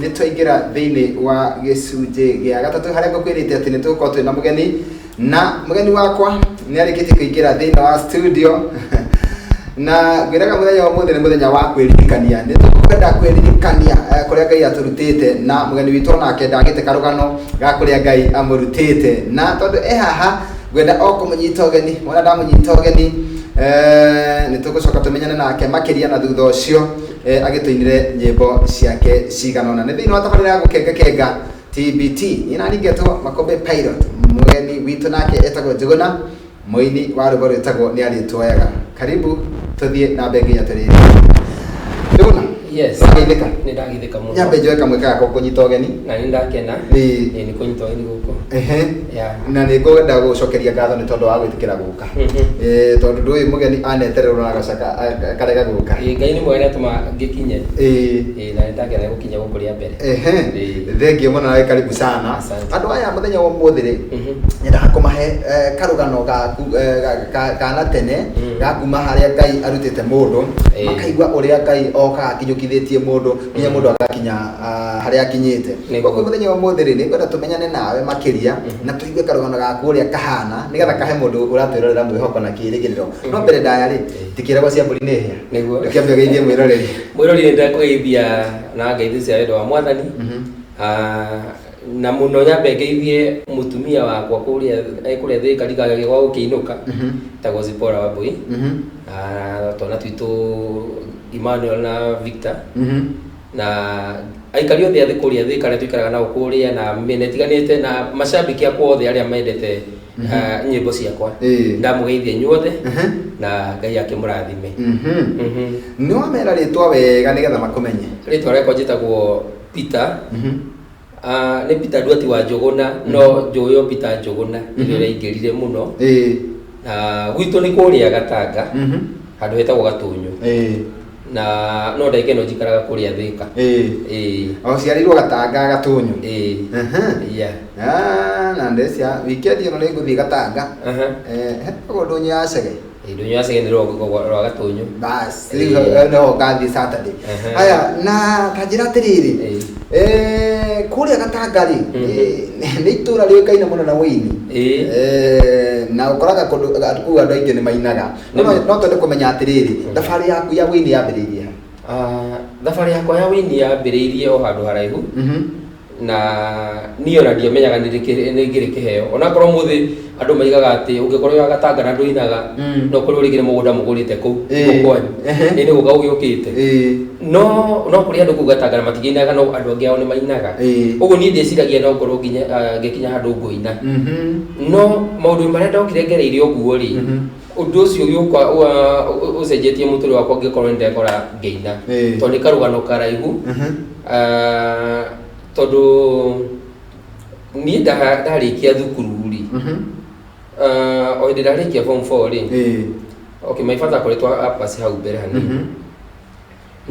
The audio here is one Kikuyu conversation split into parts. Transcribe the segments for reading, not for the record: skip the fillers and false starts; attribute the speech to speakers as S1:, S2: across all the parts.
S1: Nĩ twaingĩra thĩinĩ wa gĩcunjĩ gĩa gatatũ harĩa ngũkwĩrĩte atĩ nĩ tũgũkorwo twĩna mũgeni, na mũgeni wakwa nĩ arĩkĩtie kũingĩra thĩinĩ wa studio. Na ngwĩraga mũthenya wa ũmũthĩ nĩ mũthenya wa kwĩririkania, nĩ tũkwenda kwĩririkania kũrĩa Ngai atũrutĩte, na mũgeni witũ onake ndagĩte karũgano ga kũrĩa Ngai amũrutĩte. Na tondũ e haha, ngwenda o kũmũnyita ũgeni. Wona ndamũnyita ũgeni, nĩ tũgũcoka tũmenyane nake makĩria, na thutha ũcio agĩtũinĩre nyĩmbo ciake cigana ũna. Nĩ thĩinĩ wa tabarĩra ya Gũkengakenga TBT. Niĩ nani ngetwo Makũmbĩ Pilot, mũgeni witũ nake etagwo Njũgũna, mũini wa rwĩmbo rwĩtagwo Nĩ Arĩtuoyaga. Karibu tũthiĩ na mbere nginya tũrĩkie. Njũgũna.
S2: Yes.
S1: Wageithĩka?
S2: Nĩ ndageithĩka mũno.
S1: Nyambe njoe kamweke gakwa kũnyita ũgeni.
S2: Na nĩ ndakena.
S1: Ĩĩ.
S2: Ĩĩ, nĩ kũnyita ũgeni gũkũ. Yeah.
S1: Na nĩ ngwenda gũcokeria ngatho nĩ tondũ wa gwĩtĩkĩra gũka. Tondũ ndũĩ mũgeni anetererwo na agacoka akarega gũka.
S2: Ĩĩ, Ngai nĩ mwega, nĩ atũma ngĩkinye. Ĩĩ, na nĩ ndakena gũkinya gũkũ rĩa mbere.
S1: Ehe. Thengiũ mũno na karibu sana.
S2: Asante.
S1: Andũ aya mũthenya wa ũmũthĩ rĩ, nyendaga kũmahe karũgano gaku kana tene ga kuma harĩa Ngai arutĩte mũndũ, makaigua ũrĩa Ngai okaga akinyũkithĩtie mũndũ nginya mũndũ agakinya harĩa akinyĩte. Koguo mũthenya wa ũmũthĩ rĩ, nĩngwenda tũmenyane nawe makĩria na tũigue karũgano gaku ũrĩa kahana, nĩgetha kahe mũndũ ũratwĩrorera mwĩhoko na kĩĩrĩgĩrĩro. No mbere ndaya rĩ, tikĩragwo cia mbũri nĩ hĩa.
S2: Nĩguo.
S1: Ndũkĩambe ũgeithie mwĩroreri.
S2: Mwĩroreri, nĩ ndakũgeithia na ngeithi cia wendo wa Mwathani. Ah, na mũno nyambe ngeithie mũtumia wakwa kũrĩa kũrĩa Thĩka ndikagage gwa gũkĩinũka, tagwo Zipporah Wambui. Na twana twitũ Emmanuel na Victor, na aikari othe a thĩ kũrĩa Thĩka arĩa tũikaraga nao kũrĩa na mĩena ĩtiganĩte, na macambĩki akwa othe arĩa mendete nyĩmbo ciakwa. Ndamũgeithia inyuothe na Ngai akĩmũrathime.
S1: Nĩ wamera rĩtwa wega nĩgetha makũmenye.
S2: Rĩtwa rĩakwa njĩtagwo Peter. Ah, nĩ Peter Nduati wa Njũgũna, no njũĩ Peter Njũgũna nĩrĩo rĩaingĩrire mũno. Na gwitũ nĩ kũrĩa Gatanga, handũ hetagwo Gatũnyũ. Na no ndagĩka ĩno njikaraga kũrĩa Thĩka. Ĩĩ.
S1: Ũciarĩirwo Gatanga, Gatũnyũ?
S2: Ĩĩ. Yeah.
S1: Ah, na ndecia weekend ĩno nĩ ngũthiĩ Gatanga. Hetagwo ndũnyũ ya Cege.
S2: Ĩĩ, ndũnyũ ya Cege nĩ rwa Gatũnyũ.
S1: Bas, rĩu no ngathiĩ Saturday. Haya, na ta njĩra atĩrĩrĩ, kũrĩa Gatanga rĩ, nĩ itũra rĩũĩkaine mũno na ũini. Na ũkoraga kũndũ kũu andũ aingĩ nĩ mainaga. No twende kũmenya atĩrĩrĩ, thabarĩ yaku ya ũini yambĩrĩirie ha?
S2: Ah, thabarĩ yakwa ya ũini yambĩrĩirie o handũ haraihu, na niĩ ona ndiamenyaga nĩ ngĩrĩ kĩheo, onakorwo mũthĩ andũ maigaga atĩ ũngĩkorwo wĩ wa Gatanga na ndũinaga, no ũkorwo rĩngĩ nĩ mũgũnda mũgũrĩte kũu kũu kwanyu, ĩ nĩ gũka ũgĩũkĩte. No kũrĩ andũ kũu Gatanga na matikĩinaga, no andũ angĩ ao nĩ mainaga. Ũguo niĩ ndĩciragia no ngorwo nginya ngĩkinya handũ ngũina, no maũndũ marĩa ndokire ngereire ũguo rĩ, ũndũ ũcio ũgĩũka ũcenjetie mũtũrĩre wakwa, ngĩkorwo nĩ ndekora ngĩina, tondũ nĩ karũgano karaihu. Ah, tondũ niĩ ndarĩkia thukuru rĩ, ah, o hĩndĩ ndarĩkia form 4 rĩ, okay, my father akoretwo apasi hau mbere hanini,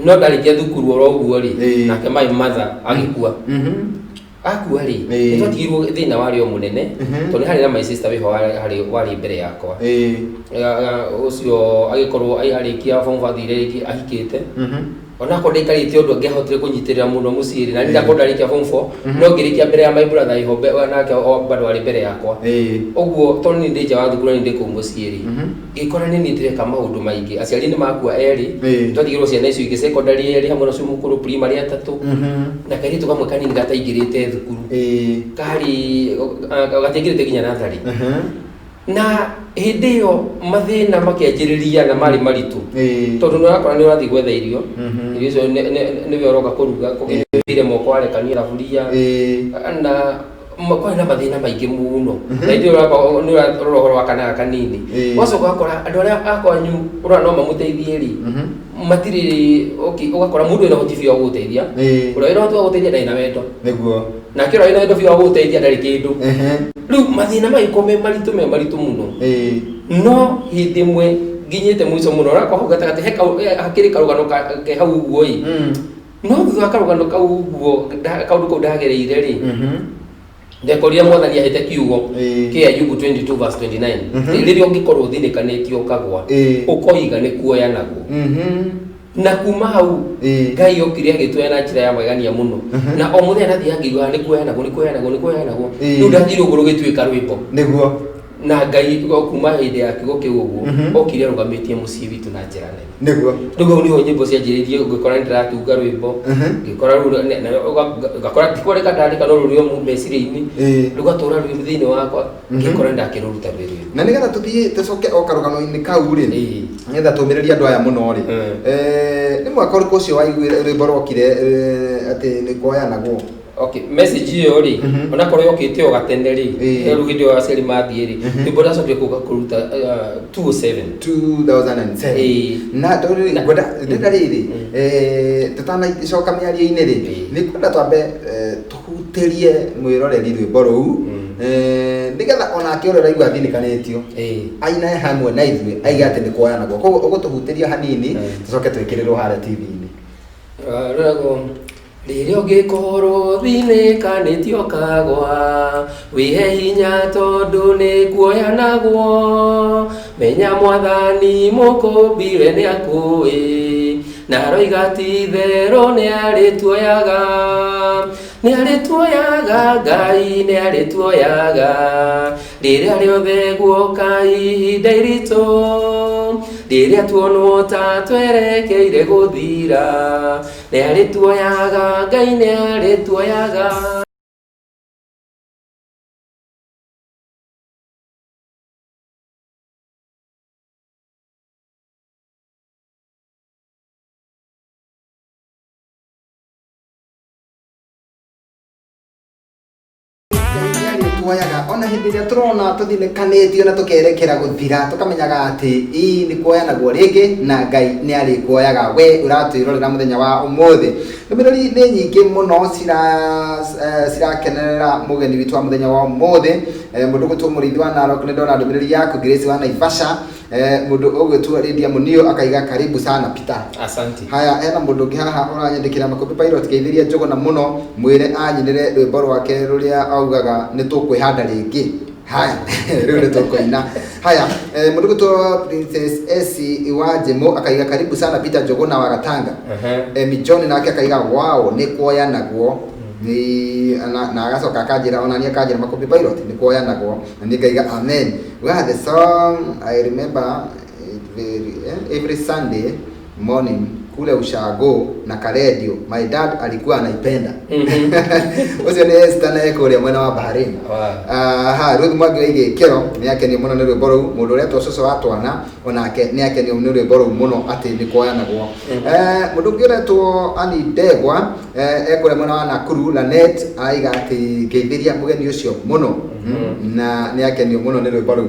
S2: no ndarĩkia thukuru oro ũguo rĩ, nake my mother agĩkua. Akua rĩ, nĩ twatigirwo thĩna warĩ o mũnene, tondũ nĩ harĩ na my sister wĩho warĩ mbere yakwa. Ah, ũcio agĩkorwo arĩkia form 4 athire rĩngĩ ahikĩte, onakorwo ndaikarĩte ũndũ angĩahotire kũnyitĩrĩra mũno mũciĩ rĩ, na niĩ ndakorwo ndarĩkia form 4, no ngĩrĩkia mbere ya my brother ĩho nake o bado arĩ mbere yakwa. Ũguo tondũ niĩ ndĩ nja wa thukuru na niĩ ndĩ kũu mũciĩ rĩ, ngĩkora nĩ niĩ ndĩreka maũndũ maingĩ. Aciari nĩ makua erĩ, twatigĩrwo ciana icio ingĩ secondary erĩ hamwe na ũcio mũkũrũ, primary atatũ, na kairĩtu kamwe kanini gataingĩrĩte thukuru, karĩ gatiaingĩrĩte nginya natharĩ. Na hĩndĩ ĩyo mathĩna makĩanjĩrĩria na marĩ maritũ, tondũ nĩ ũrakora nĩ ũrathiĩ gwetha irio, irio icio nĩwe ũroka kũruga, kũgĩire moko warekania thaburia, na kwarĩ na mathĩna maingĩ mũno. Na hĩndĩ ĩyo ũrakorwo nĩ ũrarora ũhoro wa kana gaka kanini, ũgacoka ũgakora andũ arĩa a kwanyu ũrona no mamũteithie rĩ, matirĩ. Okay, ũgakora mũndũ wĩna ũhoti biũ wa gũgũteithia, ũrĩa wĩna ũhoti wa gũgũteithia ndarĩ na wendo. Nake ũrĩa wĩna wendo biũ wa gũgũteithia ndarĩ kĩndũ. Rĩu mathĩna magĩkorwo me maritũ, me maritũ mũno. No hĩndĩ ĩmwe nginyĩte mũico mũno, ũrakora hau gatagatĩ hakĩrĩ karũgano ke hau ũguo ĩ. No thutha wa karũgano kau ũguo, kaũndũ kau ndagereire rĩ, ndekorire Mwathani ahete kiugo kĩa Ayubu 22 verse 29, rĩrĩa ũngĩkorwo ũthinĩkanĩtio ũkagwa, ũkoiga nĩ kuoya naguo. Na kuma hau Ngai okire agĩtuoya na njĩra ya magegania mũno. Na o mũthenya ndathiaga ngĩiguaga nĩ kuoyanagwo, nĩ kuoyanagwo, nĩ kuoyanagwo. Rĩu ndathire ũguo rũgĩtuĩka rwĩmbo. Na Ngai o kuma hĩndĩ ya kiugo kĩu ũguo okire arũgamĩtie mũciĩ witũ na njĩra nene. Rĩu hau nĩho nyĩmbo cianjĩrĩirie, ngĩkora nĩ ndĩratunga rwĩmbo, ngĩkora rĩu ngakora ti kwandĩka ndandĩka, no rũrĩ o meciria-inĩ, rũgatũra rwĩ thĩinĩ wakwa, ngĩkora nĩ ndakĩrũruta rwĩ rwĩmbo.
S1: Na nĩgetha tũthiĩ tũcoke o karũgano-inĩ kau rĩ, nĩgetha tũmĩrĩrie andũ aya mũno rĩ, nĩ mwaka ũrĩkũ ũcio waiguire rwĩmbo rwokire, atĩ nĩ kuoyanagwo?
S2: Okay, message ĩyo rĩ, onakorwo yokĩte o gatene rĩ, rĩu hĩndĩ ĩyo aciari mathiĩ rĩ, rwĩmbo ndacokire kũga kũruta 207.
S1: 2007. Na tondũ ngwenda ndĩrenda rĩrĩ, tũtanacoka mĩario-inĩ rĩ, nĩ ngwenda twambe tũhutĩrie mwĩroreri rwĩmbo rũu, nĩgetha onake ũrĩa ũraigua athinĩkanĩtio ainae hamwe na ithuĩ, aige atĩ nĩ kuoyanagwo. Koguo ũgũtũhutĩria hanini, tũcoke twĩkĩrĩrwo harĩa TV-inĩ.
S2: Rwĩragwo, rĩrĩa ũngĩkorwo thinĩkanĩtio kagwa, wĩhe hinya tondũ nĩ kuoyanagwo, menya mwathani mũkũmbi we nĩakũĩ, na aroiga ti itherũ nĩarĩtuoyaga, nĩarĩtuoyaga, Ngai nĩarĩtuoyaga, rĩrĩa rĩothe guoka ihinda iritũ, rĩrĩa tuonwo ta twerekeire gũthira, nĩarĩtuoyaga, Ngai nĩarĩtuoyaga.
S1: Tuoyaga ona hĩndĩ ĩrĩa tũrona tũthinĩkanĩtio na tũkerekera gũthira, tũkamenyaga atĩ ii nĩ kuoyanagwo rĩngĩ na Ngai nĩ arĩkuoyaga we ũratwĩrorera mũthenya wa ũmũthĩ. Ndũmĩrĩri nĩ nyingĩ mũno cirakenerera mũgeni witũ wa mũthenya wa ũmũthĩ. Mũndũ ũgwĩtwo Mũrĩithi wa Narok, nĩ ndona ndũmĩrĩri yaku. Grace wa Naivasha, mũndũ ũgwĩtwo Lydia Munio akaiga karibu sana Peter.
S2: Asante.
S1: Haya, hena mũndũ ũngĩ haha ũranyandĩkĩra Makũmbĩ Pilot, geithĩria Njũgũna mũno, mwĩre anyinĩre rwĩmbo rwake rũrĩa augaga nĩ tũkwĩhanda rĩngĩ. Haya, rĩu nĩ tũkũina. Haya, mũndũ ũgwĩtwo Princess Esi wa Njĩmũ akaiga karibu sana Peter Njũgũna wa Gatanga. Emi John nake akaiga wow, nĩ kuoyanagwo. Ni, na agacoka akanjĩra, ona niĩ akanjĩra Makũmbĩ Pilot nĩ kuoyanagwo, na niĩ ngaiga amen. Well, the song I remember it very, every Sunday morning kule ushago na karedio, my dad alikuwa anaipenda. Ũcio nĩ Esther na ekũrĩa mwena wa Bahrain. Aha, Ruth Mwangi wa Igĩkĩro nĩ akenio mũno nĩ rwĩmbo rũu. Mũndũ ũretwo cũcũ wa twana onake nĩ akenio nĩ rwĩmbo rũu mũno atĩ nĩ kuoyanagwo. Mũndũ ũngĩ ũretwo Annie Ndegwa, ekũrĩa mwena wa Nakuru, Lanet aiga atĩ ngeithĩria mũgeni ũcio mũno. Na nĩ akenio mũno nĩ rwĩmbo rũu.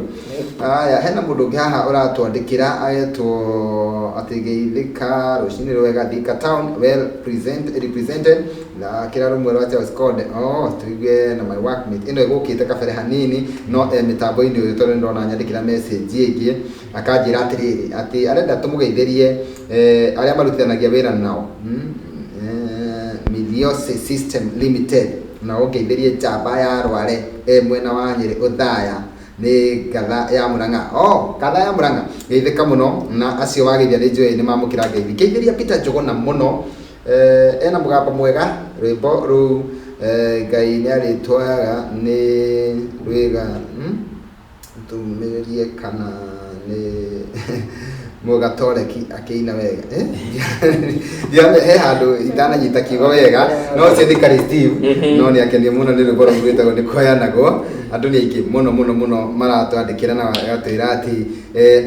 S1: Aya, hena mũndũ ũngĩ haha ũratwandĩkĩra agetwo atĩ geithĩka rũcinĩ rwega Thika Town well represented na kĩra rũmwe rwa Charles Code. Oh, tuigue na my workmate ĩno ĩgũkĩte kabere hanini no mĩtambo-inĩ ũyũ tondũ nĩndona nyandĩkĩra message ĩngĩ akanjĩra atĩrĩrĩ atĩ arenda tũmũgeithĩrie arĩa marutithanagia wĩra nao, Mithiose System Limited, na ũngeithĩrie njamba ya Rware mwena wa Nyĩrĩ Ũthaya nĩ ngatha ya Murang'a. Oh, ngatha ya Murang'a, geithĩka mũno na acio wageithia nĩ njũĩ nĩ mamũkĩra ngeithi. Ngeithĩria Peter Njũgũna mũno, ena mũgambo mwega, rwĩmbo rũu Ngai nĩ arĩtwaga nĩ rwĩga, tumĩrĩrie kana nĩ mũgatoreki akĩina wega. Ndiame he handũ itananyita kiugo wega, no ũcio nĩ Kari Steve, no nĩ akenio mũno nĩ rwĩmbo rũu rwĩtagwo nĩ kuoyanagwo. Andũ nĩ aingĩ mũno mũno mũno maratwandĩkĩra na magatwĩra atĩ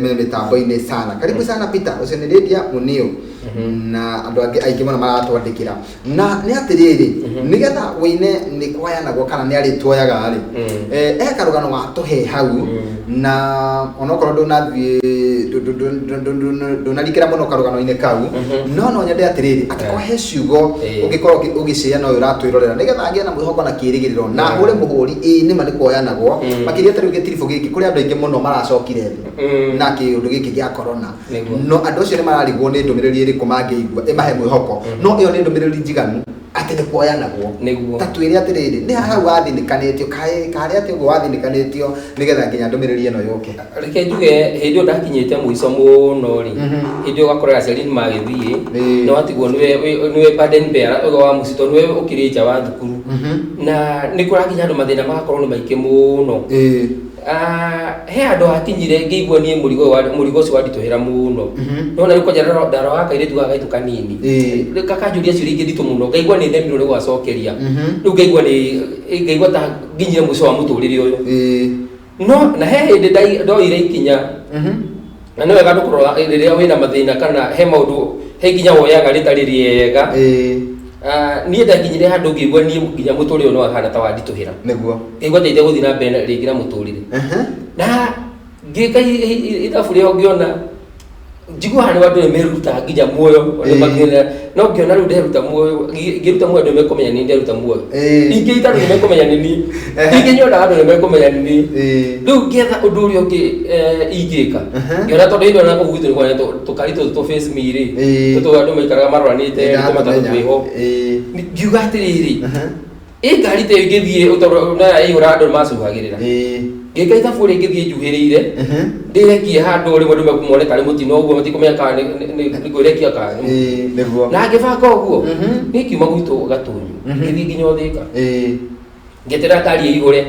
S1: me mĩtambo-inĩ sana. Karibu sana Peter, ũcio nĩ Lydia Munio na andũ angĩ aingĩ mũno maratwandĩkĩra. Na nĩ atĩrĩrĩ, nĩgetha wĩine nĩ kuoyanagwo kana nĩ arĩtuoyaga rĩ, he karũgano watũhe hau, na onokorwo ndũnathiĩ, ndũnarikĩra mũno karũgano-inĩ kau, no nyende atĩrĩrĩ, atĩ kwa he ciugo ũngĩkorwo ũgĩcĩa na ũyũ ũratwĩrorera, nĩgetha agĩe na mwĩhoko na kĩĩrĩgĩrĩro, na ahũre mũhũri, ĩĩ nĩma nĩ kuoyanagwo. Makĩria ta rĩu gĩtiribũ gĩkĩ, kũrĩ andũ aingĩ mũno maracokire thĩ na kĩũndũ gĩkĩ gĩa corona. No andũ acio nĩ mararigwo nĩ ndũmĩrĩri ĩrĩkũ mangĩigua ĩmahe mwĩhoko, no ĩyo nĩ ndũmĩrĩri njiganu. Atĩ nĩ kuoyanagwo.
S2: Nĩguo.
S1: Ta twĩre atĩrĩrĩ, nĩ hau wathinĩkanĩtio, karĩ atĩ ũguo wathinĩkanĩtio nĩgetha nginya ndũmĩrĩri ĩno yũke?
S2: Reke njuge, hĩndĩ ĩyo ndakinyĩte mũico mũno rĩ, hĩndĩ ĩyo ũgakora aciari nĩ magĩthiĩ, na watigwo nĩwe burden bearer ũyũ wa mũciĩ, tondũ nĩwe ũkĩrĩ nja wa thukuru, na nĩ kũrakinya andũ mathĩna magakorwo nĩ maingĩ mũno. He handũ hakinyire ngĩigua niĩ mũrigo ũcio wanditũhĩra mũno. Nona rĩu kwanja ndaroraga kairĩtu gaka gaitũ kanini, gakanjũria ciũria ingĩ nditũ mũno, ngaigua nĩ ndemirwo nĩ gũgacokeria. Rĩu ngaigua nĩ ngaigua ta nginyire mũico wa mũtũrĩre ũyũ. No na he hĩndĩ ndoire ikinya, na nĩ wega ndũkũrora rĩrĩa wĩna mathĩna kana he maũndũ, he ikinya woyaga rĩtarĩ rĩega. Niĩ ndakinyire handũ ngĩigua niĩ nginya mũtũrĩre ũyũ nĩ wahana ta wanditũhĩra. Ngaigua ta itegũthiĩ na mbere rĩngĩ na mũtũrĩre. Na ngĩka ithabu rĩao, ngĩona njiguaga nĩ andũ nĩ merutaga nginya muoyo, no ngĩona rĩu nderuta muoyo, ngĩruta muoyo andũ nĩ mekũmenya nĩ nderuta muoyo. Ingĩita andũ nĩ mekũmenya nĩ niĩ, ingĩnyona andũ nĩ mekũmenya nĩ niĩ. Rĩu ngĩetha ũndũ ũrĩa ũngĩ ingĩka, ngĩona tondũ hĩndĩ ĩyo na kũu gwitũ nĩ kwanene tũkari tũtũ tũ face me rĩ, tũtũ andũ maikaraga maroranĩte, tũmatatũ twĩho. Ngiuga atĩrĩrĩ, ĩ ngari ta ĩyo ingĩthiĩ tondũ na yaihũra andũ nĩmacuhagĩrĩra. Ngĩka ithabu rĩ, ngĩthiĩ njuhĩrĩire, ndĩrekie handũ rĩmwe andũ mone tarĩ mũtino ũguo, matikũmenya kana nĩ ngwĩrekia kana nĩ
S1: Nĩguo.
S2: Na ngĩbanga ũguo, niĩ ngiuma gwitũ Gatũnyũ, ngĩthiĩ nginya Ũthĩka, ngĩeterera ngari ĩihũre,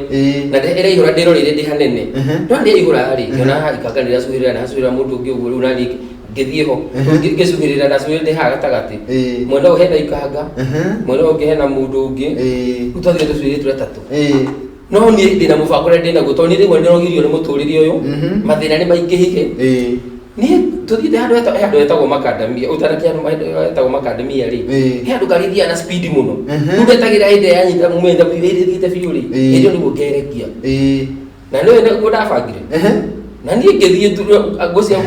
S2: na ĩraihũra ndĩroreire ndĩ hanene. No rĩrĩa yaihũra rĩ, ngĩona ikanga nĩrĩracuhĩrĩra na hacuhĩrĩra mũndũ ũngĩ ũguo, rĩu naniĩ ngĩthiĩ ho. Rĩu ngĩcuhĩrĩra, ndacuhĩrĩra ndĩ haha gatagatĩ, mwena ũyũ hena ikanga, mwena ũyũ ũngĩ hena mũndũ ũngĩ. Rĩu twathire tũcuhĩrĩte tũrĩ atatũ. No niĩ ndĩna mũbango ũrĩa ndĩnaguo, tondũ niĩ rĩmwe nĩrogirio nĩ mũtũrĩre ũyũ, mathĩna nĩ maingĩhire. Niĩ tũthiĩte handũ he handũ hetagwo Makandamia, ũtanakinya handũ hetagwo Makandamia rĩ, he handũ ngari ithiaga na speed mũno. Rĩu ndetagĩrĩra hĩndĩ ĩrĩa yanyita mumenta biũ, hĩndĩ ĩthiĩte biũ rĩ, hĩndĩ ĩyo nĩguo ngerekia. Na nĩwe nĩguo ndabangire. Na niĩ ngĩthiĩ ngwĩciria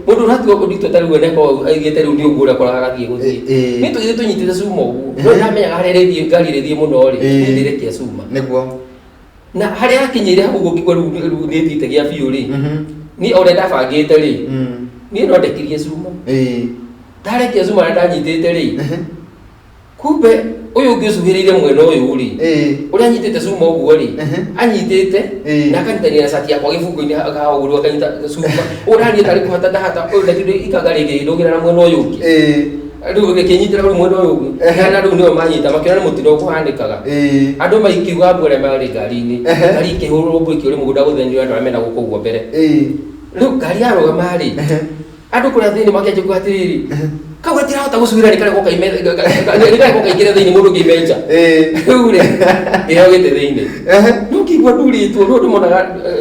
S2: mũndũ ũratua ũndũ ta rĩu ene aigĩte rĩu nĩ ũguo ũrĩa akoraga agathiĩ gũthiĩ. Niĩ tũgĩthiĩ tũnyitĩte cuma ũguo, no ndamenyaga harĩa ĩrĩthiĩ, ngari ĩrĩthiĩ mũno rĩ, niĩ ndĩrekia cuma. Na harĩa hakinyĩire hau ũguo ngĩigua rĩu nĩ thiĩte gĩa biũ rĩ, niĩ o ũrĩa ndabangĩte rĩ, niĩ no ndekirie cuma. Ndarekia cuma harĩa ndanyitĩte rĩ, kumbe ũyũ ũngĩ ũcuhĩrĩire mwena ũyũ rĩ, ũrĩa anyitĩte cuma ũguo rĩ, anyitĩte na akanyitania na cati yakwa gĩbungo-inĩ haha ũguo, akanyita cuma ũguo, ndaniĩ tarĩ kũhata ndahata ũyũ ndakĩndũ ikanga rĩngĩ ndũgĩra na mwena ũyũ ũngĩ, rĩu rĩkĩnyitĩra rĩu mwena ũyũ ũngĩ, kana rĩu nĩo manyita makĩona nĩ mũtino ũkũhanĩkaga. Andũ maikiuga mbu arĩa marĩ ngari-inĩ, ngari ikĩhũrwo mbu ĩkĩũrĩ mũgũnda gũthenio andũ arĩa mena gũkũ ũguo mbere. Rĩu ngari yarũgama rĩ, andũ kũrĩa thĩinĩ makĩanjia kuga atĩrĩrĩ, kau gatirahota gũcuhĩra, nĩ karekwo kaime, nĩ karekwo kaingĩre thĩinĩ, mũndũ ũngĩ ime nja. Rĩu rĩ, ngĩheo gĩtĩ thĩinĩ, no ngĩigua ndurĩtwo rĩu andũ monaga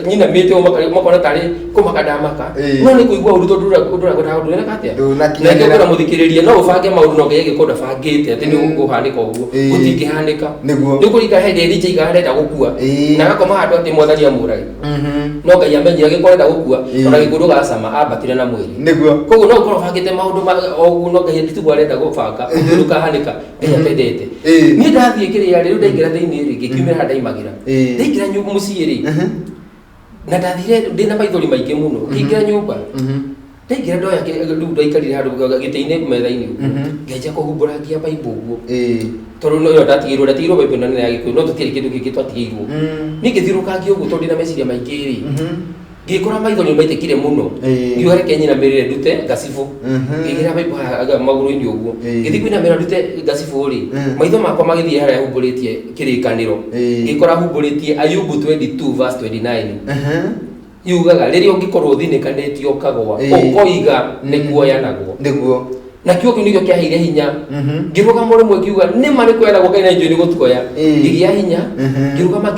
S2: nyinamĩte ũguo, makona tarĩ kũmaka ndamaka. No nĩ kũigua ũru tondũ ndũrakwenda ũndũ wĩna atĩa.
S1: Ndũnakinyanĩra.
S2: Na ngĩkwĩra mũthikĩrĩria, no ũbange maũndũ no Ngai angĩkorwo ndabangĩte atĩ nĩ ũkũhanĩka ũguo, gũtingĩhanĩka. Nĩ kũrika hĩndĩ Elija aigaga arenda gũkua, na agakoma handũ atĩ Mwathani amũrage. No Ngai amenyire angĩkorwo arenda gũkua, ona gĩkuũ ndũgacama, ambatire na mwĩrĩ. Koguo no ũkorwo ũbangĩte maũndũ o ũguo, no Ngai tiguo arenda gũbanga ũndũ ũyũ ndũkahanĩka, Ngai atendete. Niĩ ndathiĩ kĩrĩa rĩ, rĩu ndaingĩra thĩinĩ rĩ, ngĩkiumĩra harĩa ndaimagĩra. Ndaingĩra mũciĩ rĩ, na ndathire ndĩna maithori maingĩ mũno, ngĩingĩra nyũmba, ndaingĩra ndoya rĩu ndaikarire handũ gĩtĩ-inĩ metha-inĩ ũguo, ngĩanjia kũhumbũrangia Bible ũguo, tondũ no ĩyo ndatigĩirwo Bible ĩno nene ya Gĩkũyũ, no tũtirĩ kĩndũ kĩngĩ twatigĩirwo. Niĩ ngĩthiũrũrũkangia ũguo tondũ ndĩna meciria maingĩ rĩ, ngĩkora maithori nĩ maitĩkire mũno. Ngiuga reke nyinamĩrĩre ndute ngacibũ. Ngĩigĩrĩra Bible haha magũrũ-inĩ ũguo, ngĩthiĩ kũinamĩrĩra ndute ngacibũ rĩ, maitho makwa magĩthiĩ harĩa humbũrĩtie kĩrĩkanĩro, ngĩkora humbũrĩtie Ayubu 22 verse 29, yugaga rĩrĩa ũngĩkorwo ũthinĩkanĩtio ũkagwa, ũkoiga nĩ kuoyanagwo. Na kiugo kĩu nĩkĩo kĩaheire hinya. Ngĩrũgama rĩmwe ngiuga nĩ ma nĩ kuoyanagwo, Ngai na njũĩ nĩ gũtuoya. Ngĩgĩa hinya, ngĩrũgama,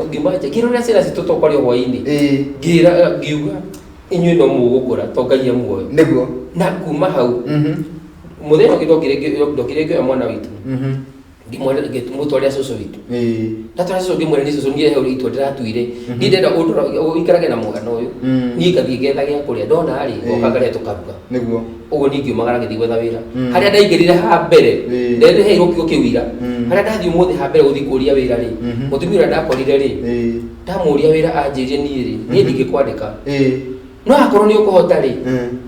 S2: ngiuma nja, ngĩrorera ciana citũ tokwaria hwaĩ-inĩ, ngĩra ngiuga inyuĩ no mũgũkũra to Ngai e muoyo. Na kuma hau, mũthenya ũngĩ ndokire ngĩoya mwana witũ, ngĩmũtwarĩra cũcũ witũ. Ndatwara cũcũ, ngĩmwĩra nĩ cũcũ, niĩ he itua ndĩratuire, niĩ ndĩrenda ũikarage na mwana ũyũ, niĩ ngathiĩ ngetha gĩa kũrĩa, ndona rĩ, ngoka ngarĩa tũkaruga. Ũguo niĩ ngiumagara ngĩthiĩ gwetha wĩra. Harĩa ndaingĩrire ha mbere, ndeheirwo kiugo kĩu ira, harĩa ndathiĩ ũmũthĩ ha mbere gũthiĩ kũria wĩra rĩ, mũtumia ũrĩa ndakorire rĩ, ndamũria wĩra, anjĩrire niĩ rĩ, niĩ ndingĩkwandĩka, no akorwo nĩ ũkũhota rĩ,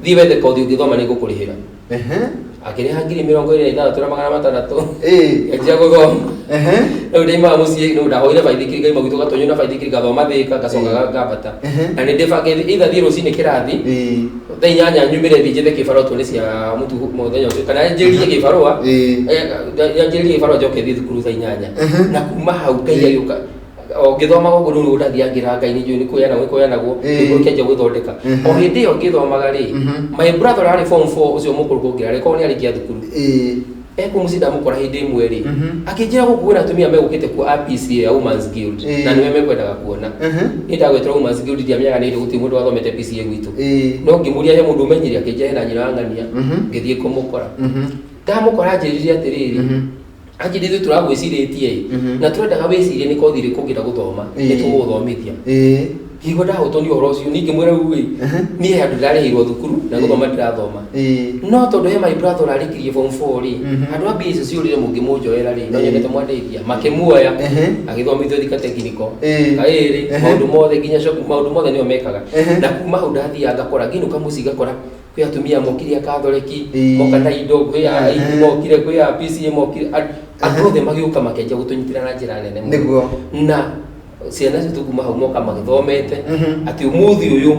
S2: thiĩ wethe kothi ũngĩthoma, nĩ ngũkũrĩhĩra. Akĩrĩha 26,600.
S1: Ĩĩ.
S2: Ngĩanjia gũthoma. Rĩu ndaimaga mũciĩ, rĩu ndahoire baithikiri, ngaima gwitũ gatũnyũ na baithikiri, ngathoma Thĩka, ngacoka ngambata. Na nĩ ndĩbangĩte either thiĩ rũcinĩ kĩrathi thaa 8, nyumĩre thiĩ njethe kĩbarũa tuone cia mũtu mũthenya ũcio, kana njĩrĩrie kĩbarũa. Nyanjĩrĩrie kĩbarũa, njoke thiĩ thukuru thaa 8. Na kuma hau Ngai agĩũka o ngĩthomaga ũguo. Rĩu ndathiangĩra Ngai, nĩ njũĩ nĩ kwĩyanagwo, nĩ kwĩyanagwo. Nĩguo kĩanjia gwĩthondeka. O hĩndĩ ĩyo ngĩthomaga rĩ, my brother ũrĩa warĩ form 4, ũcio mũkũrũ kũngĩra rĩ, korwo nĩ arĩkia thukuru, ekũ mũciĩ ndamũkora hĩndĩ ĩmwe rĩ, akĩnjĩra gũkũ kwĩna atumia megũkĩte kuo a PCA ya Women's Guild, na nĩwe mekwendaga kuona. Niĩ ndagwĩtwo Women's Guild, ndiamenyaga nĩ gũtirĩ mũndũ wathomete PCA gwitũ. No ngĩmũria he mũndũ ũmenyire, akĩnjĩra hena nyina wa ng'ania. Ngĩthiĩ kũmũkora. Ndamũkora anjĩrire atĩrĩrĩ, anjĩrire ithuĩ tũragwĩcirĩtie ĩ, na tũrendaga wĩcirie nĩ kothi ĩrĩkũ ũngĩenda gũthoma, nĩ tũgũgũthomithia. Ngĩigua ndahũtwo nĩ ũhoro ũcio. Ningĩ mwĩra rĩu ĩ, niĩ he handũ ndĩrarĩhĩirwo thukuru na gũthoma ndĩrathoma, no tondũ he my brother ũrarĩkirie form 4 rĩ, handũ ha mbia icio ciũrĩre mũngĩmũnjoera rĩ, no nyendete mwandeithia. Makĩmuoya, agĩthomithio Thika Technical. Kaĩrĩ maũndũ mothe nginya shop, maũndũ mothe nĩo mekaga. Na kuma hau ndathiaga ngakora, ngĩinũka mũciĩ ngakora kwĩ atumia mokire a Katholeki, moka na indo, kwĩ a aini mokire, kwĩ a PCA mokire, andũ othe magĩũka makĩanjia gũtũnyitĩra na njĩra nene mũno. Na ciana citũ kuma hau moka magĩthomete, atĩ ũmũthĩ ũyũ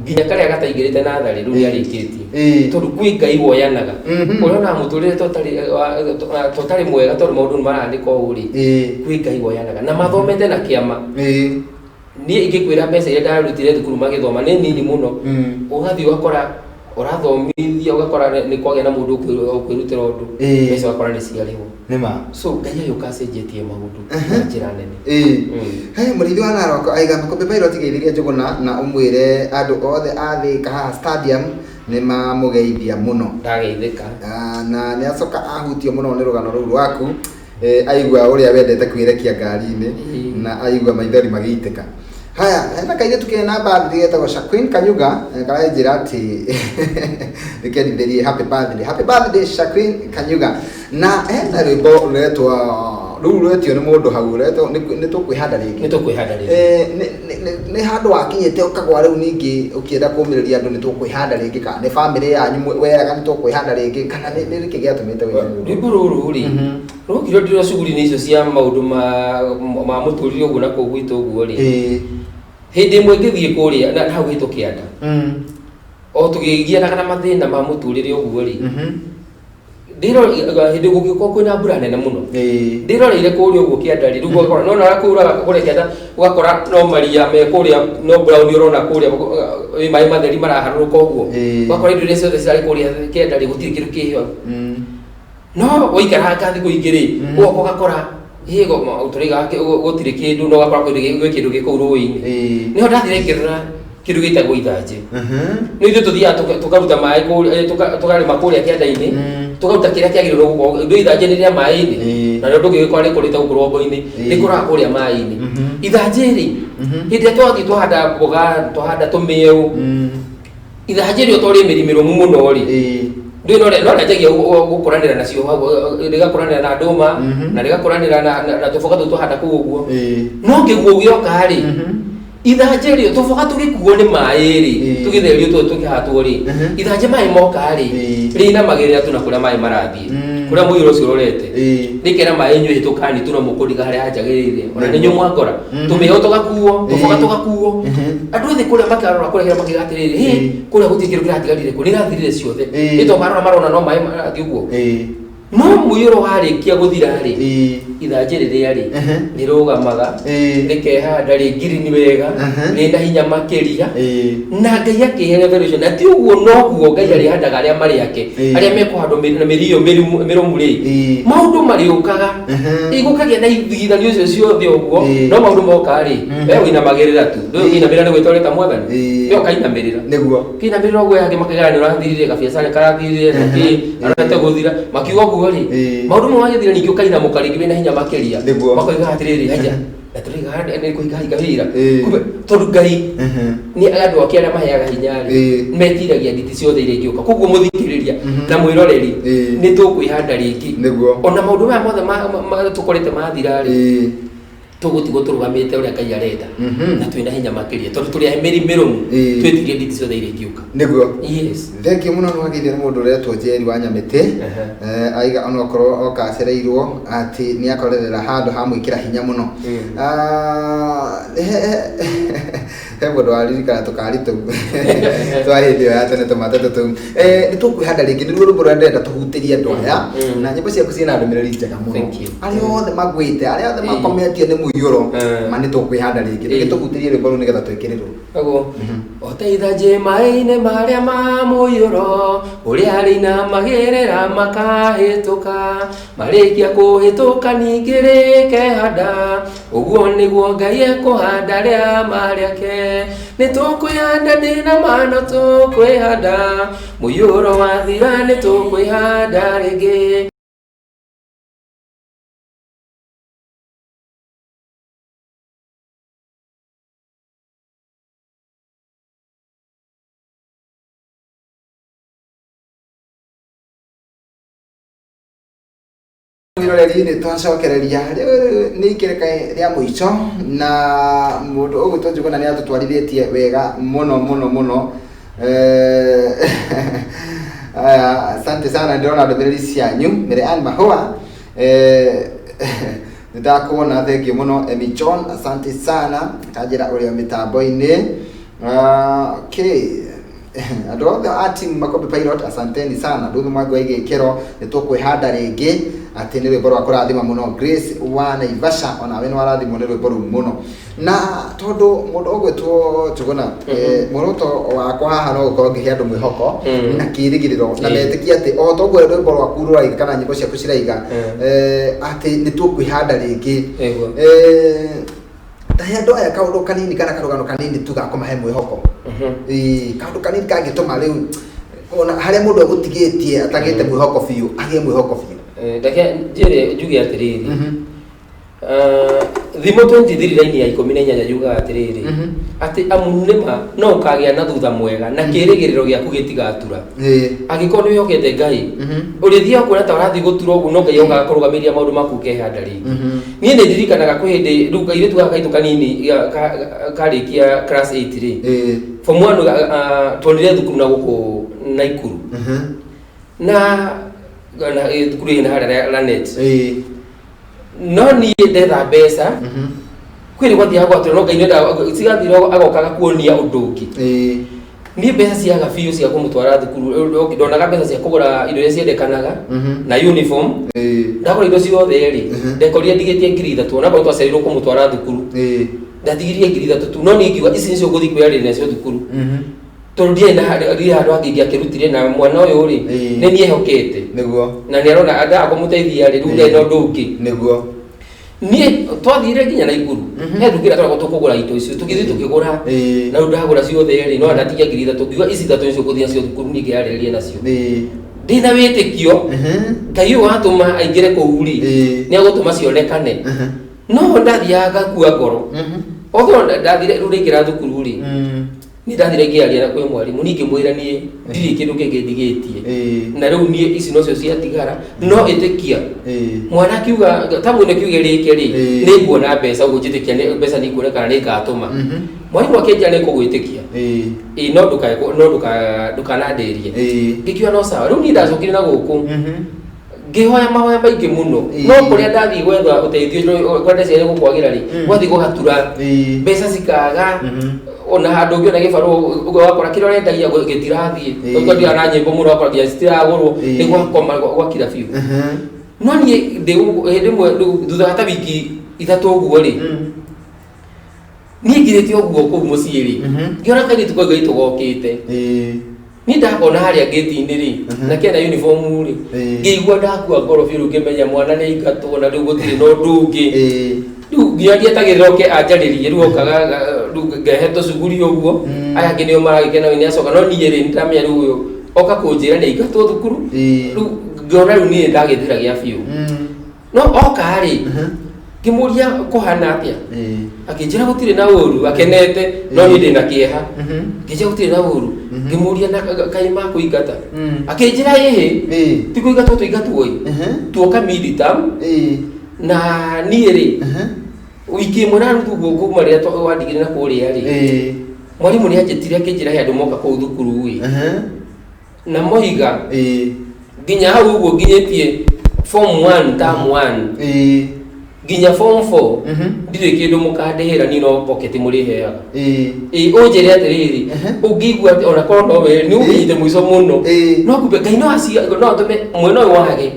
S2: nginya karĩa gataingĩrĩte natharĩ rĩu nĩarĩkĩtie, tondũ kwĩ Ngai woyanaga. Ũrĩa onaga mũtũrĩre totarĩ mwega, tondũ maũndũ nĩ maranĩka ũũ rĩ, kwĩ Ngai woyanaga na mathomete na kĩama. Niĩ ingĩkwĩra mbeca iria ndarutire thukuru magĩthoma nĩ nini mũno. Ũgathiĩ ũgakora ũrathomithia, ũgakora nĩ kwagĩa na mũndũ ũkwĩrutĩra ũndũ, mbeca ũgakora nĩ ciarĩhwo.
S1: Nĩ ma.
S2: So Ngai agĩũka acenjetie maũndũ na njĩra nene.
S1: He mũrĩithi wa Narok aiga Makũmbĩ Pilot geithĩria Njũgũna na ũmwĩre andũ othe a Thĩka haha stadium nĩ mamũgeithia mũno.
S2: Ndageithĩka.
S1: Ah, na nĩ acoka ahutio mũno nĩ rũgano rũu rwaku. Aigua ũrĩa wendete kwĩrekia ngari-inĩ, na aigua maithori magĩitĩka. Haya, hena kairĩtu kena birthday getagwo Shaquin Kanyuga, karanjĩra atĩ nĩkendithĩrie happy birthday, happy birthday Shaquin Kanyuga. Na hena rwĩmbo rũretwo rũu rwetio nĩ mũndũ hau, rũretwo nĩ tũkwĩhanda rĩngĩ.
S2: Nĩ tũkwĩhanda rĩngĩ.
S1: Nĩ handũ wakinyĩte ũkagwa rĩu ningĩ ũkĩenda kũmĩrĩria andũ nĩ tũkwĩhanda rĩngĩ, kana nĩ bamĩrĩ yanyu weraga nĩ tũkwĩhanda rĩngĩ, kana nĩ nĩkĩ gĩatũmĩte wĩne rwĩmbo?
S2: Rwĩmbo rũrũ rĩ, rũkire ndĩro cuguri-inĩ icio cia maũndũ ma mũtũrĩre ũguo na kũu gwitũ ũguo rĩ, hĩndĩ ĩmwe ngĩthiĩ kũrĩa na hau gwitũ kĩanda, o tũgĩgianaga na mathĩna ma mũtũrĩre ũguo rĩ, ndĩro hĩndĩ gũgĩkorwo kwĩna mbura nene mũno, ndĩroreire kũrĩa ũguo kĩanda rĩ, rĩu ũgakora no na kũraga kũrĩa kĩanda, ũgakora no maria me kũrĩa, no brown ũrona kũrĩa, ĩ maĩ matheri maraharũrũka ũguo. Ũgakora indo iria ciothe cirarĩ kũrĩa kĩanda rĩ, gũtirĩ kĩndũ kĩho. No waikaranga thikũ ingĩ rĩ, ũgoka ũgakora tũraiga gũtirĩ kĩndũ, no ũgakora kwĩ kĩndũ gĩ kũu rũĩ-inĩ. Nĩho ndathire ngĩrora kĩndũ gĩtagwo ithanjĩ. Nĩ ithuĩ tũthiaga tũkaruta maĩ tũkarĩma kũrĩa kĩanda-inĩ, tũkaruta kĩrĩa kĩagĩrĩirwo gũkorwo ndũ ithanjĩ nĩ rĩa maĩ-inĩ. Na rĩo ndũngĩgĩkora rĩkũrĩte gũkũ rũgongo-inĩ, rĩkũraga kũrĩa maĩ-inĩ. Ithanjĩ rĩ, hĩndĩ ĩrĩa twathiĩ twahanda mboga, twahanda tũmĩeũ, ithanjĩ rĩo to rĩ mĩri mĩrũmu mũno rĩ, ndũĩ no rĩanjagia gũkũranĩra nacio hau, rĩgakũranĩra na ndũma, na rĩgakũranĩra na tũboga tũu twahanda kũu ũguo. No kĩguũ gĩoka rĩ, ithanjĩ rĩ, tũboga tũgĩkuo nĩ maĩ rĩ, tũgĩtherio tũ tũkĩhatwo rĩ, ithanjĩ maĩ moka rĩ, rĩinamagĩrĩra tu na kũrĩa maĩ marathiĩ, kũrĩa mũiyũro ũcio ũrorete, rĩkera maĩ, inyuĩ hĩtũkani tu na mũkũriga harĩa hanjagĩrĩire, ona nĩ inyuĩ mwakora tũmĩo tũgakuo, tũboga tũgakuo. Andũ othe kũrĩa makarora kũrĩa kĩrĩa makiuga atĩrĩrĩ, hĩ, kũrĩa gũtirĩ kĩndũ kĩratigarire kũ, nĩ irathirire ciothe. Nĩ to marora marona no maĩ marathiĩ ũguo. No mũiyũro warĩkia gũthira rĩ, ithanjĩ rĩrĩa rĩ, rĩrũgamaga, rĩkehanda rĩ ngirini wega, rĩna hinya makĩria. Na Ngai akĩhe revelation na ti ũguo noguo Ngai arĩhandaga arĩa marĩ ake, arĩa mekũhandwo na mĩri ĩyo mĩrũmu rĩ, maũndũ marĩũkaga, gũkagĩa na ithigithanio icio ciothe ũguo. No maũndũ moka rĩ, we ũinamagĩrĩra tu, ndũĩ ũkĩinamĩrĩra nĩ gwĩta ũreta Mwathani, we ũkainamĩrĩra. Kĩinamĩrĩra ũguo, angĩ makĩgera nĩ ũrathirire gabiacara, nĩ karathirire na kĩ arorete gũthira, makiuga ũguo rĩ, maũndũ mau magĩthira ningĩ ũkainamũka rĩngĩ wĩna hinya makĩria. Makoiga atĩrĩrĩ, haya, na tũraiga nĩ kũhingahinga wĩra. Kumbe tondũ Ngai nĩ andũ ake arĩa maheaga hinya rĩ, metiragia nditi ciothe iria ingĩũka. Koguo mũthikĩrĩria na mwĩroreri, nĩ tũkwĩhanda rĩngĩ. Ona maũndũ maya mothe tũkorete mathira rĩ. Tũgũtigwo tũrũgamĩte ũrĩa Ngai arenda na twĩna hinya makĩria tondũ tũrĩ a mĩri mĩrũmu,
S1: Ĩĩ.
S2: twĩtirie nditi ciothe iria ingĩũka.
S1: Nĩguo.
S2: Yes.
S1: Thengiũ mũno, nĩ wagĩire nĩ mũndũ ũretwo Njeri wa Nyamĩtĩ. Aiga onokorwo oka acereirwo atĩ nĩ akorerera handũ hamwĩkĩra hinya mũno. Ah, he mũndũ waririkana tũkari tũu twa hĩndĩ ĩyo ya tene, tũmatatũ tũu. Nĩ tũkwĩhanda rĩngĩ nĩruo rwĩmbo rũrĩa ndĩrenda tũhutĩrie andũ aya, na nyĩmbo ciaku ciĩna ndũmĩrĩri njega mũno.
S2: Thank you.
S1: Arĩa othe magwĩte, arĩa othe makometio nĩ mũiyũro, ma nĩ tũkwĩhanda rĩngĩ.
S2: Ĩĩ.
S1: Tũgĩtũhutĩrie rwĩmbo rũu nĩgetha twĩkĩrĩrwo.
S2: Koguo o ta ithanjĩ maĩ-inĩ marĩa ma mũiyũro, ũrĩa rĩinamagĩrĩra makahĩtũka, marĩkia kũhĩtũka ningĩ rĩkehanda, ũguo nĩguo Ngai ekũhanda rĩama rĩake. Nĩ tũkwĩhanda, ndĩna mano tũkwĩhanda, mũiyũro wathira nĩ tũkwĩhanda rĩngĩ.
S1: Mwiroreri, nĩ twacokereria rĩu nĩ ikereka rĩa mũico, na mũndũ ũgwĩtwo Njũgũna nĩ atũtwarithĩtie wega mũno mũno mũno. Aya, asante sana, ndĩrona ndũmĩrĩri cianyu. Mary Ann Mahũa, nĩ ndakuona, thengiũ mũno. Emi John, asante sana, kanjĩra ũrĩa mĩtambo-inĩ. Ah, okay, andũ othe a team Makombe Pilot, asanteni sana. Nduthu mwangi wa igĩkĩro, nĩ tũkwĩhanda rĩngĩ, atĩ nĩ rwĩmbo rwa kũrathima mũno. Grace wa Naivasha, onawe nĩ warathimwo nĩ rwĩmbo rũu mũno. Na tondũ mũndũ ũgwĩtwo Njũgũna, muoroto wakwa haha no gũkorwo ngĩhe andũ mwĩhoko na kĩĩrĩgĩrĩro na metĩkie atĩ o toguo rwĩmbo rwaku rũraiga kana nyĩmbo ciaku ciraiga, atĩ nĩ tũkwĩhanda rĩngĩ.
S2: Ĩguo.
S1: Tahe andũ aya kaũndũ kanini kana karũgano kanini tu ga kũmahe mwĩhoko. Ĩĩ, kaũndũ kanini kangĩtũma rĩu ona harĩa mũndũ egũtigĩtie atagĩte mwĩhoko biũ agĩe mwĩhoko biũ.
S2: Reke njĩre njuge atĩrĩrĩ. Thimo 23 raini ya 18 yugaga atĩrĩrĩ, atĩ amu nĩma no ũkagĩa na thutha mwega na kĩĩrĩgĩrĩro gĩaku gĩtigatura. Angĩkorwo nĩ wĩhokete Ngai, ũrĩthiaga kuona ta ũrathiĩ gũtura ũguo, no Ngai okaga kũrũgamĩria maũndũ maku ũkehanda rĩngĩ. Niĩ nĩ ndirikanaga kwĩ hĩndĩ rĩu kairĩtu gaka gaitũ kanini karĩkia class 8 rĩ, form 1, tuonire thukuru na gũkũ Naikuru na thukuru ĩna harĩa Lanet. No niĩ ndetha mbeca kwĩrĩ gwathiaga gwatũra, no Ngai nĩendaga cigathira agokaga kuonia ũndũ ũngĩ. Niĩ mbeca ciaga biũ cia kũmũtwara thukuru, ndonaga mbeca cia kũgũra indo iria ciendekanaga na uniform. Ndagũra indo ciothe rĩ, ndekorire ndigĩtie 3,000, onakorwo twacereirwo kũmũtwara thukuru. Ndatigirie 3,000 tu, no niĩ ngiuga ici nĩcio ngũthiĩ kwĩyarĩria nacio thukuru, tondũ ndiarĩ na ndirĩ handũ hangĩ ingĩakĩrutire, na mwana ũyũ rĩ, nĩ niĩ ehokete. Na nĩ arona andaga kũmũteithia rĩ, rĩu ndarĩ na ũndũ ũngĩ. Niĩ twathire nginya Naikuru, he nduka ĩrĩa twaragwo tũkũgũra indo icio, tũgĩthiĩ tũkĩgũra. Na rĩu ndagũra ciothe rĩ, no ndatigia 3,000, ngiuga ici ithatũ nĩcio ngũthiĩ nacio thukuru, niĩ ngĩyarĩrĩria nacio ndĩna wĩtĩkio Ngai ũyũ watũma aingĩre kũu rĩ, nĩ agũtũma cionekane. No ndathiaga ngakua ngoro. Although ndathire rĩu ndaingĩra thukuru rĩ, niĩ ndathire ngĩaria na kwĩ mwarimũ, niĩ ngĩmwĩra niĩ ndirĩ kĩndũ kĩngĩ ndigĩtie, na rĩu niĩ ici nocio ciatigara, no ĩtĩkia mwana akiuga tamu ĩno kiuge rĩke rĩ, nĩ nguona mbeca ũguo, njĩtĩkia nĩ mbeca nĩ ikuonekana, nĩ ngatũma. Mwarimũ akĩnjĩra nĩ ngũgwĩtĩkia, ĩĩ, no ndũkae no ndũkanandĩrie. Ngĩkiuga no sawa. Rĩu niĩ ndacokire na gũkũ ngĩhoya mahoya maingĩ mũno, no kũrĩa ndathiĩ gwetha ũteithio, kũrĩa ndeciria gũkwagĩra rĩ, gwathiĩ gũgatura, mbeca cikaga. Ona handũ ũngĩona gĩbarũa ũguo wakora kĩrĩa ũrendagia gĩtirathiĩ. Tondũ na nyĩmbo mũno, wakora nginya citiragũrwo, nĩ gwakoma gwakira biũ. No niĩ ndĩ hĩndĩ ĩmwe rĩu thutha wa ta wiki 3 ũguo rĩ, niĩ ngirĩte ũguo kũu mũciĩ rĩ, ngĩona kairĩtu kau gaitũ gokĩte. Niĩ ndakona harĩa ngĩti-inĩ rĩ, na kena uniform rĩ, ngĩigua ndakua ngoro biũ. Rĩu ngĩmenya mwana nĩ aingatwo na rĩu gũtirĩ na ũndũ ũngĩ. Rĩu nginya ndietagĩrĩra oke anjarĩrie, rĩu okaga rĩu ngehe tũcuguri ũguo. Aya angĩ nĩo maragĩkena nĩ acoka, no niĩ rĩ, nĩndamenya rĩu ũyũ oka kũnjĩra nĩ aingatwo thukuru. Rĩu ngĩona rĩu niĩ ndagĩthira gĩa biũ. No oka rĩ, ngĩmũria kũhana atĩa, akĩnjĩra gũtirĩ na ũru, akenete, no niĩ ndĩna kĩeha. Ngĩnjĩra gũtirĩ na ũru. Ngĩmũria na kaĩ makũingata? Akĩnjĩra ĩhĩ, ti kũingatwo tũingatwo ĩ, tuoka mid term, na niĩ rĩ, Wiki ĩmwe na nuthu ũguo kuma rĩrĩa wandigire na kũrĩa rĩ, mwarimũ nĩ anjĩtire akĩnjĩra he andũ moka kũu thukuru ĩ, na moiga nginya hau ũguo nginyĩtie form 1 term 1 nginya form 4, ndirĩ kĩndũ mũkandĩhĩra, niĩ no pocket mũrĩheaga. Ĩ, ũnjĩre atĩrĩrĩ, ũngĩigua atĩ ona korwo no we nĩ ũkinyĩte mũico mũno, no kumbe Ngai no acia no atũme mwena ũyũ wage,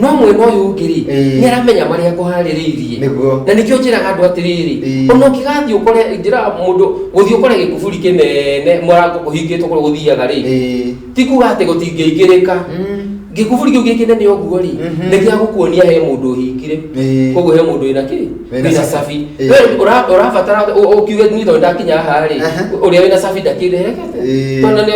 S2: no mwena ũyũ ũngĩ rĩ, nĩ aramenya marĩa akũharĩrĩirie. Na nĩkĩo njĩraga andũ atĩrĩrĩ, ona ũngĩgathiĩ ũkore, njĩraga mũndũ gũthiĩ ũkore gĩkuburi kĩnene, mũrango ũhingĩtwo kũrĩa gũthiaga rĩ, ti kuga atĩ gũtingĩingĩrĩka. Gĩkuburi kĩu gĩ kĩnene ũguo rĩ, nĩ gĩa gũkuonia he mũndũ ũhingire. Koguo he mũndũ wĩna kĩ,
S1: Wĩna
S2: wĩna
S1: cabi.
S2: Cabi. We ũrabatara ũkiuge niĩ tondũ ndakinya haha rĩ, ũrĩa wĩna cabi ndakĩrerekete, tondũ nĩ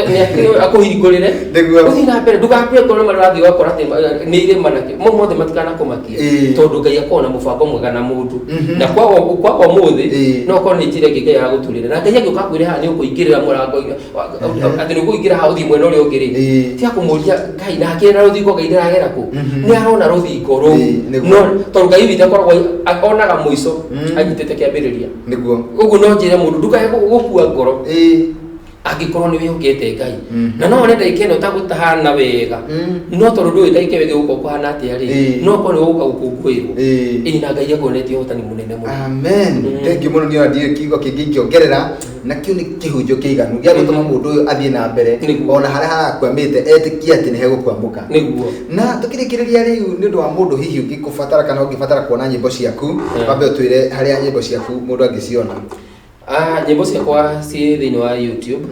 S2: akũhingũrĩre. Ũthiĩ na mbere, ndũgakue ngoro marĩa ũrathiĩ ũgakora atĩ nĩ irĩma na kĩ, mau mothe matikanakũmakie, tondũ Ngai akoragwo na mũbango mwega na mũndũ. Na kwaga ũmũthĩ, no ũkorwo nĩ njĩra ĩngĩ Ngai aragũturĩra, na Ngai angĩũka akwĩre haha nĩ ũkũingĩrĩra mũrango-inĩ, atĩ nĩ ũkũingĩra haha ũthiĩ mwena ũrĩa ũngĩ rĩ, tiga kũmũria Ngai na akĩrĩ na rũthingo, Ngai ndĩragera kũ? Nĩ arona rũthingo rũu. No tondũ Ngai witũ akoragwo onaga mũico anyitĩte kĩambĩrĩria. Ũguo no njĩre mũndũ ndũkae gũkua ngoro angĩkorwo nĩ wĩhokete Ngai. Na no wone ndagĩka ĩno ta gũtahana wega, no tondũ ndũĩ ndagĩka ĩyo ĩngĩ gũkorwo kũhana atĩa rĩ, no korwo nĩ gũgũka gũkũngũĩrwo. Ĩĩ, na Ngai akuonetie ũhotani mũnene mũno.
S1: Amen. Thengiũ mũno. Nĩ ona ndirĩ kiugo kĩngĩ ingĩongerera, nakĩo nĩ kĩhunjio kĩiganu gĩa gũtũma mũndũ ũyũ athiĩ na mbere, ona harĩa harakwamĩte etĩkie atĩ nĩ hegũkwamũka. Na tũkĩrĩkĩrĩria rĩu, nĩ ũndũ wa mũndũ hihi ũngĩkũbatara kana ũngĩbatara kuona nyĩmbo ciaku, wambe ũtwĩre harĩa nyĩmbo ciaku mũndũ angĩciona.
S2: Ah, nyĩmbo ciakwa ciĩ thĩinĩ wa YouTube.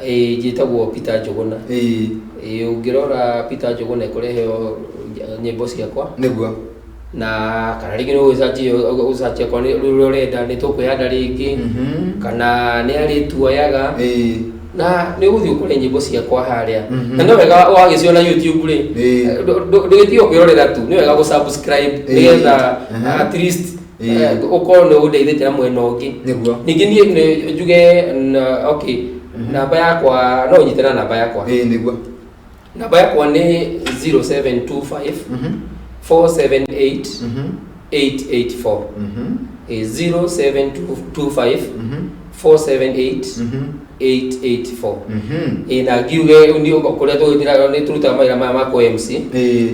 S2: Ĩĩ, njĩtagwo Peter Njũgũna. Ĩĩ, ũngĩrora Peter Njũgũna ĩkũrehe nyĩmbo ciakwa. Na kana rĩngĩ nĩ ũgũcanjia, ũgũcanjia okorwo nĩ rũrĩa ũrenda, nĩ tũkwĩhanda rĩngĩ, kana nĩ arĩ tuoyaga, na nĩ ũgũthiĩ ũkore nyĩmbo ciakwa harĩa. Na no wega wagĩciona YouTube rĩ, ndũgĩtige kwĩrorera tu, nĩ wega gũ subscribe nĩgetha at least ũkorwo nĩ ũndeithĩtie na mwena ũngĩ. Ningĩ niĩ nĩ njuge na, okay, namba yakwa no ũnyite na namba yakwa. Namba yakwa nĩ 0725 478 884. 0725 478 884. Ĩ, na ngiuge nĩ kũrĩa tũgĩtiraga nĩ tũrutaga mawĩra maya ma kũ MC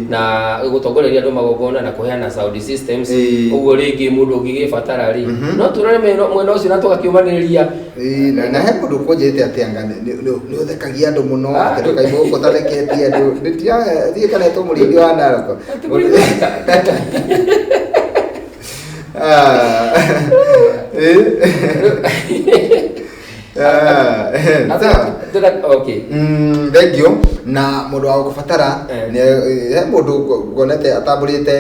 S2: na gũtongoreria andũ magongona na kũheana sound systems. Ũguo rĩngĩ mũndũ ũngĩgĩbatara rĩ, no tũrore mwena ũcio na tũgakiũmanĩrĩria.
S1: Ĩĩ, na he mũndũ ũkũnjĩrĩte atĩ anga nĩ ũthekagia andũ mũno, atĩ ndũkaima gũkũ ũtatheketie andũ. Ndiĩ kana etwo mũrĩithi wa Narok. Ah. Ah, sawa.
S2: Okay.
S1: Thank you. Na mũndũ wa gũkũbatara, he mũndũ nguonete atambũrĩte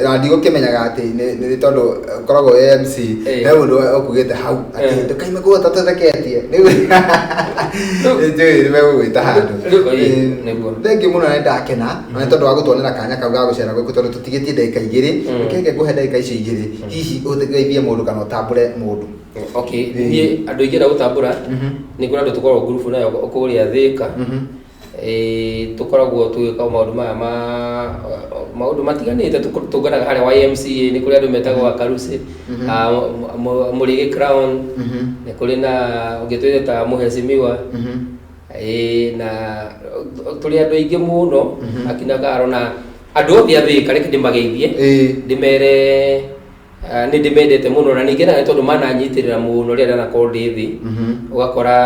S1: na ndigũkĩmenyaga atĩ nĩ tondũ ũkoragwo wĩ MC. He mũndũ ũkugĩte hau atĩ ndũkaime kũu ũtatũtheketie. Rĩu nĩnjũĩ nĩ megũgwĩta handũ.
S2: Nĩguo.
S1: Thank you mũno, na nĩndakena na nĩ tondũ wa gũtuonera kanya kau ga gũcera gũkũ, tondũ tũtigĩtie ndagĩka 2. Reke ngũhe ndagĩka icio 2, hihi ũgeithie mũndũ kana ũtambũre mũndũ.
S2: Okay, niĩ andũ ingĩenda gũtambũra, nĩ kũrĩ andũ tũkoragwo ngurubu nayo kũrĩa Thĩka. Tũkoragwo tũgĩka maũndũ maya ma maũndũ matiganĩte, tũnganaga harĩa YMCA. Nĩ kũrĩ andũ metagwo Akarusi, Mũrĩgĩ Crown, nĩ kũrĩ na ũngĩ twĩtaga Mũhecimiwa. Na tũrĩ andũ aingĩ mũno, akina Karo na andũ othe a Thĩka, reke ndĩmageithie, ndĩmere nĩ ndĩmendete mũno na ningĩ nĩ tondũ mananyitĩrĩra mũno rĩrĩa ndanakorwo ndĩ thĩ. Ũgakora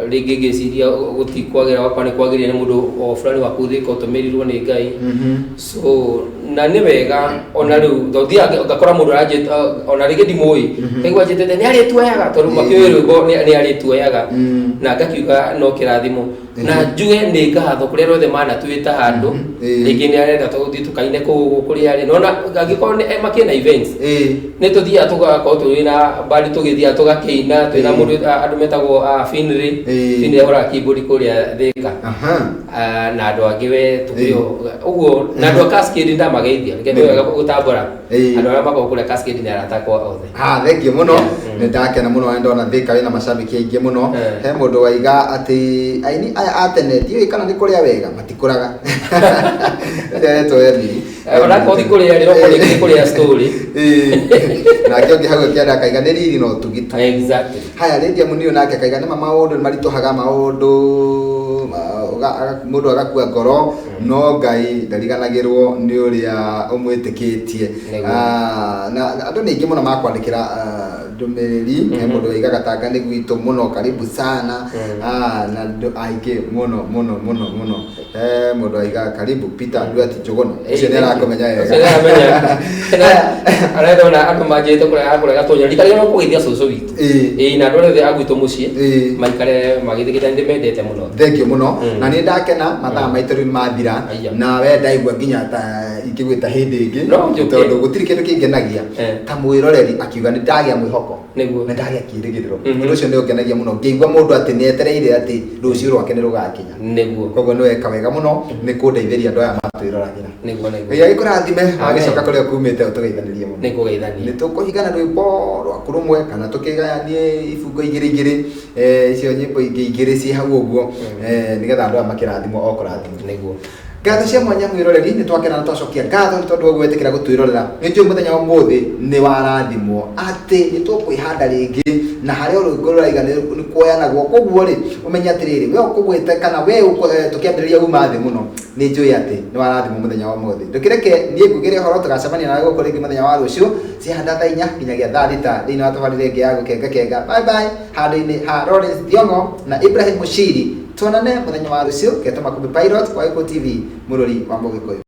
S2: rĩngĩ ngĩciria gũtikwagĩra, ũgakora nĩ kwagĩrĩire, nĩ mũndũ o fulani wa kũu Thĩka ũtũmĩrirwo nĩ Ngai. So na nĩ wega ona rĩu tondũ thiaga ngakora mũndũ aranjĩta, ona rĩngĩ ndimũĩ, ngaigua anjĩtĩte nĩ arĩtuoyaga, tondũ makĩũĩ rwĩmbo nĩ arĩtuoyaga, na ngakiuga no kĩrathimo na njuge nĩ ngatho kũrĩa andũ othe manatwĩta handũ. Rĩngĩ nĩ arenda tũthiĩ tũkaine kũu kũrĩa arĩ, nona angĩkorwo nĩ makĩna events, nĩ tũthiaga tũgakorwo tũrĩ na bandi, tũgĩthiaga tũgakĩina twĩna mũndũ, andũ metagwo Finley. Finley ahũraga keyboard kũrĩa Thĩka. Na andũ angĩ we tũkĩrĩ ũguo, na andũ a Cascade ndamageithia, reke nĩ wega gũtambũra andũ arĩa makoragwo kũrĩa Cascade nĩ arata akwa othe.
S1: Ha, thank you mũno. Nĩ ndakena mũno na ndona Thĩka wĩna macambĩki aingĩ mũno. He mũndũ waiga atĩ aini Aya a tene ndiũĩ kana nĩ kũrĩa wega matikũraga. Ũcio aretwo Emily.
S2: Onakorwo ti kũrĩa rĩ, okorwo rĩngĩ nĩ kũrĩa story.
S1: Ĩĩ. Nake ũngĩ hau akĩanda akaiga nĩ riri na ũtugi tu.
S2: Exactly.
S1: Haya, Lydia Muniu nake akaiga nĩma maũndũ nĩ maritũhaga, maũndũ mũndũ agakua ngoro, no Ngai ndariganagĩrwo nĩ ũrĩa ũmwĩtĩkĩtie.
S2: Nĩguo.
S1: Ah, na andũ nĩ aingĩ mũno makwandĩkĩra ndũmĩrĩri. He mũndũ waiga Gatanga nĩ gwitũ mũno, karibu sana. Ah, na andũ aingĩ mũno mũno mũno mũno. He mũndũ waiga karibu Peter Duati Njũgũna, ũcio nĩ arakũmenya
S2: Ũcio
S1: wega.
S2: nĩ aramenya. Arenda ona andũ manjĩte kũrĩa kũrĩa Gatũnya rita rĩrĩa kũgeithia cũcũ witũ. Ĩĩ, na andũ arĩa othe a gwitũ mũciĩ maikare magĩthĩkĩte, nĩ ndĩmendete mũno.
S1: Thengiũ mũno. Na nĩ ndakena, mathaa maitũ rĩu mathira.
S2: Aya.
S1: Na we ndaigua nginya ta ingĩgwĩta hĩndĩ ĩngĩ,
S2: No njũke.
S1: tondũ gũtirĩ kĩndũ kĩngenagia ta mwĩroreri akiuga nĩ ndagĩa mwĩhoko,
S2: Nĩguo.
S1: nĩ ndagĩa kĩrĩgĩrĩro. Ũndũ ũcio nĩ ũngenagia mũno ngĩigua mũndũ atĩ nĩ etereire atĩ rũciũ rwake nĩ rũgakinya. Koguo nĩ weka wega mũno nĩ kũndeithĩria andũ aya matwĩroragĩra.
S2: Nĩguo.
S1: Ngai agĩkũrathime, agĩcoka kũrĩa kumĩte ũtũgeithanĩrie mũno.
S2: Nĩ kũgeithania.
S1: Nĩ tũkũhingana rwĩmbo rwaku rũmwe kana tũkĩgayanie ibungo igĩrĩ igĩrĩ, icio nyĩmbo ingĩ igĩrĩ ciĩ hau ũguo, nĩgetha andũ aya makĩrathimwo o kũrathimwo.
S2: Nĩguo.
S1: Ngatho cia mwanya mwĩroreri, nĩ twakena na twacokia ngatho nĩ tondũ wa gwĩtĩkĩra gũtwĩrorera. Nĩ njũĩ mũthenya wa ũmũthĩ nĩ warathimwo atĩ nĩ tũkwĩhanda rĩngĩ na harĩa rwĩmbo rũraiga nĩ kuoyanagwo. Koguo rĩ, ũmenye atĩrĩrĩ, we ũkũgwĩte kana we tũkĩambĩrĩria uma thĩ mũno, nĩ njũĩ atĩ nĩ warathimwo mũthenya wa ũmũthĩ. Ndũkĩreke niĩ ngugĩre ũhoro, tũgacemania nawe gũkũ rĩngĩ mũthenya wa rũciũ ciahanda thaa 4 nginyagia thaa 6 thĩinĩ wa tabarĩra ĩngĩ ya Gũkenga Kenga. Bye bye, handũ-inĩ ha Lawrence Thiong'o na Ibrahim Mushiri. Tuonane mũthenya wa rũciũ. Getwo Makũmbĩ Pilot wa Gĩkũyũ TV, mũrori wa Mũgĩkũyũ.